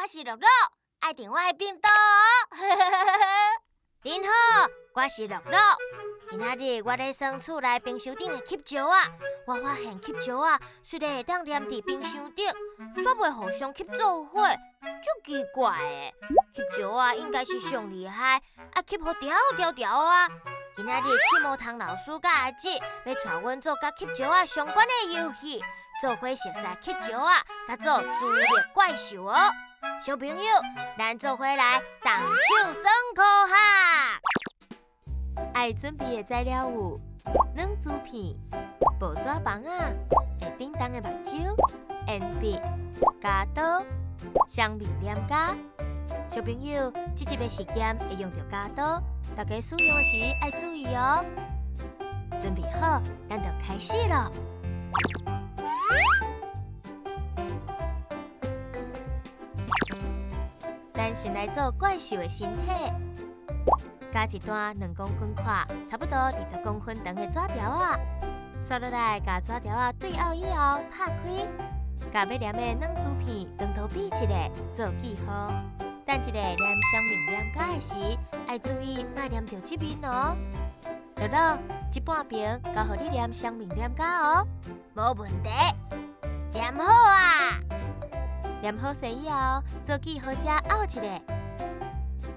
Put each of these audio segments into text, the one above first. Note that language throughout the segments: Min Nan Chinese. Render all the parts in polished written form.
是樂樂，愛訂我的頻道哦。恁好，我是樂樂。今仔日我咧耍厝內冰箱頂的吸石仔，我發現吸石仔雖然會當黏佇冰箱頂，煞袂互相吸做伙，足奇怪的。吸石仔應該是上厲害，啊吸予牢牢牢啊！今仔日刺毛蟲老師佮阿姊欲帶阮做佮吸石仔相關的遊戲，做伙熟悉吸石仔，佮做磁力怪獸哦。小朋友，咱做伙來動手耍科學。愛準備的材料有：軟磁片、報紙枋仔、會振動的目睭、鉛筆、鉸刀、雙面黏膠。小朋友，這集的實驗會用著鉸刀，大家使用時愛注意哦。準備好，咱就開始囉。咱先來做怪獸的身體，加一段2公分寬、差不多20公分長的紙條仔，刷落來，共紙條仔對拗以後拍開，共欲黏的軟磁片長度比一下，做記號。等一下黏雙面黏膠的時，愛注意莫黏著這面哦。樂樂，這半邊交予你黏雙面黏膠哦。無問題，黏好啊！黏好勢以後，做記號遮拗一下。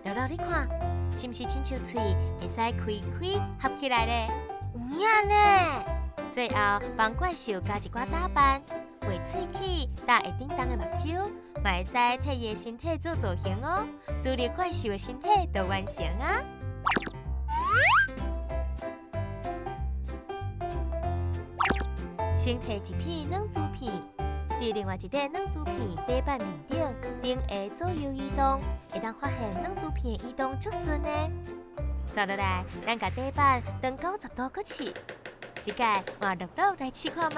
樂樂，你看，是毋是親像喙會使開開合起來咧？有影呢！最後幫怪獸加一寡打扮，畫喙齒、搭會振動的目睭，嘛會使替伊的身體做造型哦。磁力怪獸的身體就完成啊！先提一片軟磁片，佇另外一塊軟磁片底板面頂，頂下左右移動，會當發現軟磁片的移動足順的。刷落來，咱共底板轉90度閣試，這擺換樂樂來試看覓。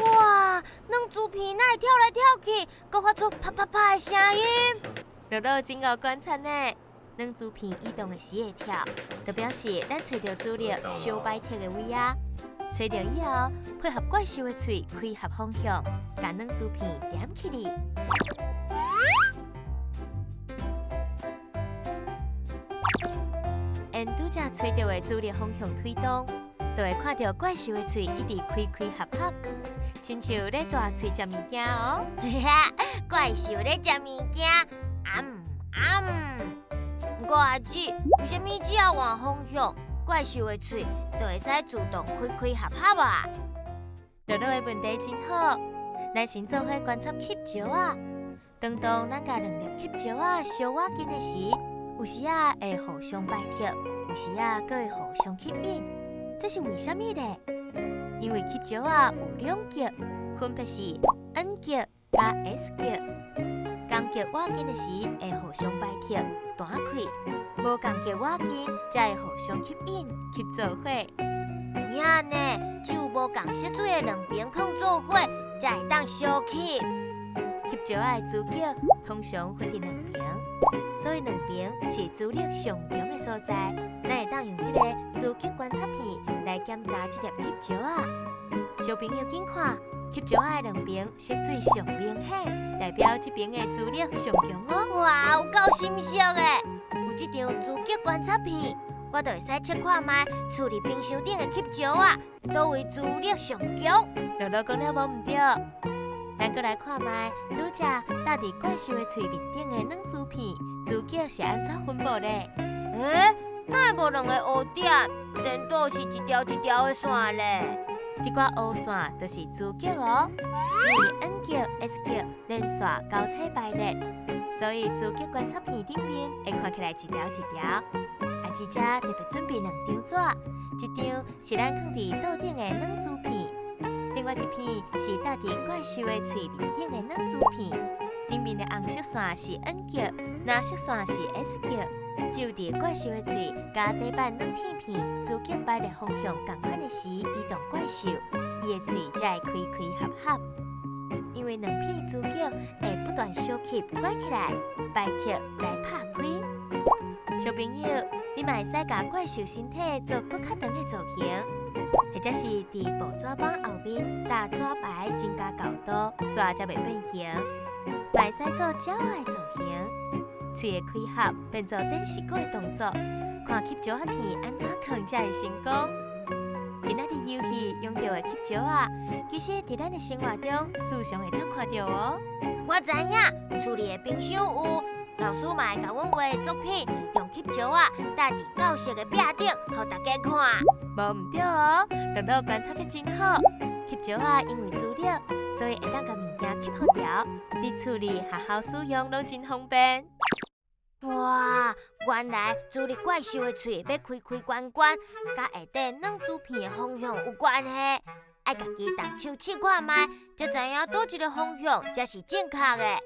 哇，軟磁片哪會跳來跳去，閣發出啪啪啪的聲音？樂樂真𠢕觀察呢，軟磁片移動的時會跳，就表示咱揣著磁力相擺脫的位啊。揣著以後，配合怪獸的喙開合方向，共軟磁片黏起來。沿拄才揣著的磁力方向推動，就會看著怪獸的喙一直開開合合，親像咧大喙食物件哦。怪獸咧食物件，暗暗。毋過阿姊，為啥物只要換方向，怪獸的喙就會使自動開開合合啊？樂樂的問題真好，咱先做伙觀察吸石仔。當當咱共兩粒吸石仔相倚近的時，有時仔會互相排斥，有時仔閣會互相吸引，這是為啥物咧？因為吸石仔有兩極，分別是 N 極佮 S 極。仝極倚近的時會互相排斥、彈開；無仝極倚近，才會互相吸引、吸做伙。有影呢，只有無仝色水的兩邊囥做伙，才會當相吸。吸石仔的磁極通常分佇兩邊，所以兩邊是磁力上強的所在。咱會當用這個磁極觀察片來檢查這粒吸石仔。小朋友緊看，吸石仔的兩邊色水上明顯，代表這邊的磁力上強哦。哇，有夠心色的！有這張磁極觀察片，我就會使測看覓厝裡冰箱頂的吸石仔，佗位磁力上強。樂樂講了無毋對？咱閣來看覓，拄才搭佇怪獸的喙面頂的軟磁片，磁極是按怎分布咧？欸，哪會無兩個烏點，顛倒是一條一條的線咧？這寡烏線就是磁極哦，因為 N 極、S 極連線交叉排列，所以磁極觀察片頂面會看起來一條一條。啊，這遮特別準備兩張紙，一張是咱囥佇桌頂的軟磁片，另外一片是搭佇怪獸的喙面頂的軟磁片。頂面的紅色線是 N 極，藍色線是 S 極。只有佇怪獸的喙佮底板軟鐵片磁極排列方向仝款的時，移動怪獸，伊的喙才會開開合合。因為兩片磁極會不斷相吸拐起來，排斥來拍開。小朋友，你嘛會使共怪獸身體做閣較長的造型，或者是佇報紙板後面搭紙牌增加厚度，紙才袂變形。嘛會使做鳥仔的造型，喙的開合變做電視機的動作，看吸石仔片按怎囥才會成功。今仔日遊戲用著的吸石仔，其實佇咱的生活中時常會當看著哦。我知影，厝裡的冰箱有，老師嘛會共阮畫作品，用吸石仔貼佇教室的壁頂，予大家看。無毋對哦，樂樂觀察得真好。吸石仔因為磁力，所以會當共物件吸予牢。佇厝裡、學校使用攏真方便。哇，原來磁力怪獸的喙欲開開關關，佮下底軟磁片的方向有關係。愛家己動手試看覓，才知影佗一个方向才是正確的。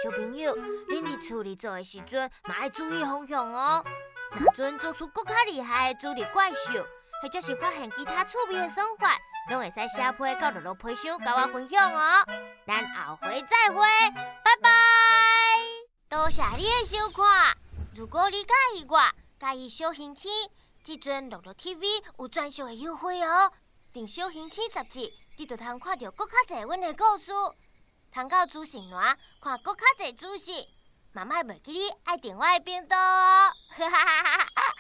小朋友，恁佇厝裡做的時陣，嘛愛注意方向哦。若準做出閣較厲害的磁力怪獸，或者是發現其他趣味的算法，攏會使寫批到樂樂批箱佮我分享哦。咱後回再會，拜拜。多謝你的收看。如果你佮意我，佮意小星星，這陣樂樂 TV 有專屬的優惠哦。訂小星星雜誌，你就通看著閣較濟阮的故事，通到資訊欄看閣較濟資訊。嘛莫袂記得愛訂我的頻道哦。哈哈哈哈哈。